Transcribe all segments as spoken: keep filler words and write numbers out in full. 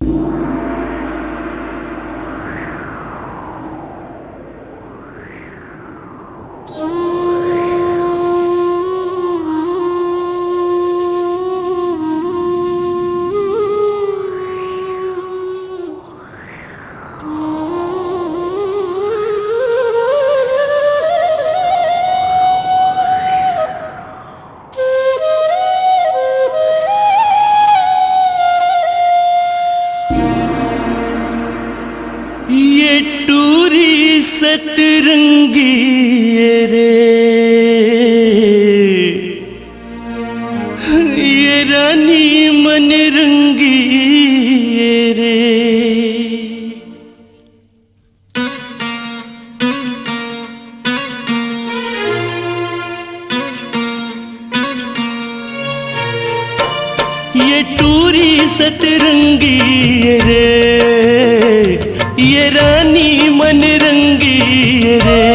ये टूरी सतरंगी रे, ये रानी मन रंगी रे। ये टूरी सतरंगी रे, ये रानी मन रंगी रे।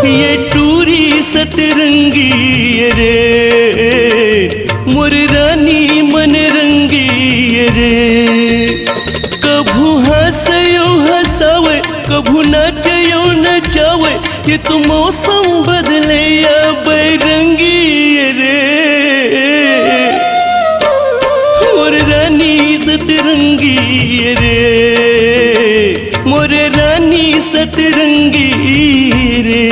ये टूरी सतरंगी रे, मोर रानी मन रंगी रे। कभू हंसयो हंसावे, कभू नाचयो नचावे, ये तो मौसम बदले या बैरंगी रे। मोर रानी सतरंगी रे, मोर रानी सतरंगी रे।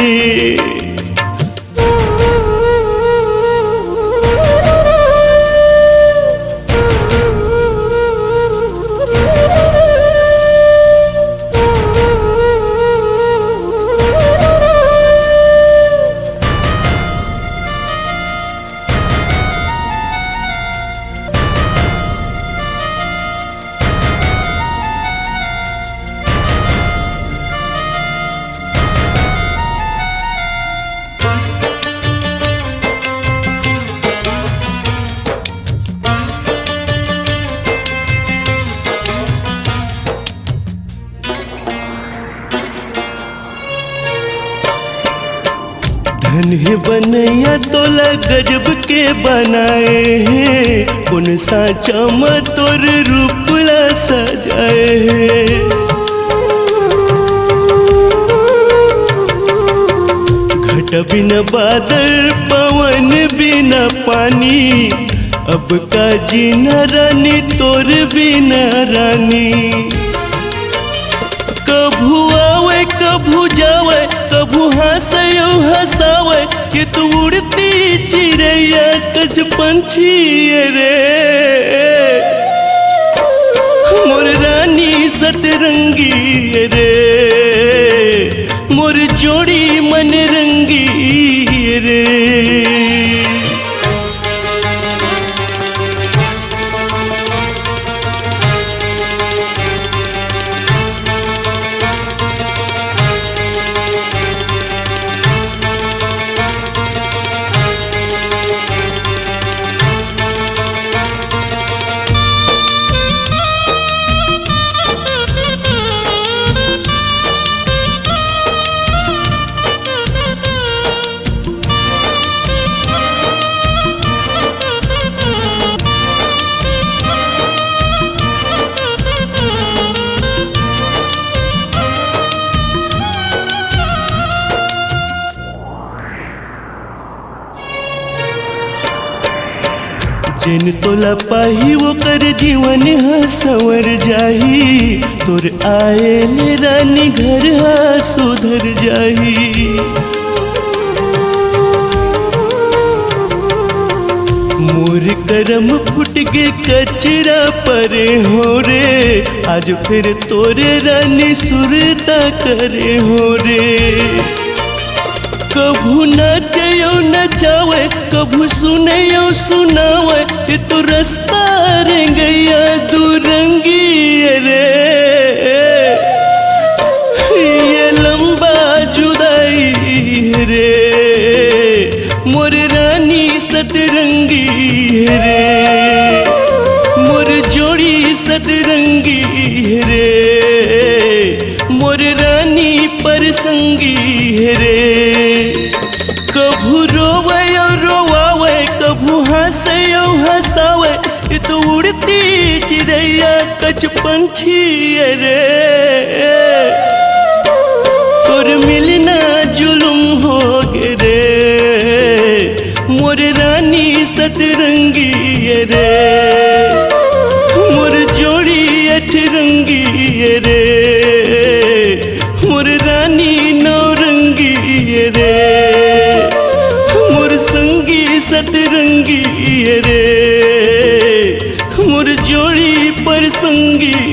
धन हे बनैया तोला गजब के बनाए हे, कोन सांचा म तोर रूप ला सजाए हे। घटा बिना बादल पवन बिना पानी, अब का जीना रानी तोर बिना रानी। कभू आवे कभू जावे, कभू हंसयो हंसावे, ये तो उड़ती चिड़ैया कस पंछी रे। मोर रानी सतरंगी रे, मोर जोड़ी मन रंगी रे। जेन तोला पाही ओकर जीवन ह संवर जाही, तोर आए ले रानी घर ह सुधर जाही। मोर करम फूट गे कचरा परे हो रे, आज फिर तोरे रानी सुरता करे हो रे। कभू नाचयो नचावे, कभू सुनयो सुनावे, ये तो रस्ता रे गैया दुरंगी रे। ये लंबा जुदाई रे, मोर रानी सतरंगी रे, मोर जोड़ी सतरंगी रे, मोर रानी परसंगी रे। कभू रोवे अउ रोवावे, कभू हंसे अउ हंसावे, ये तो उड़ती चिड़ैया पंछी रे, तोर मिलना जुलुम होगे रे, मोर रानी सतरंगी रे, मोर जोड़ी अठरंगी रे, मोर रानी नौरंगी रे, मोर संगी सतरंगी रे, मोर जोड़ी पर संगी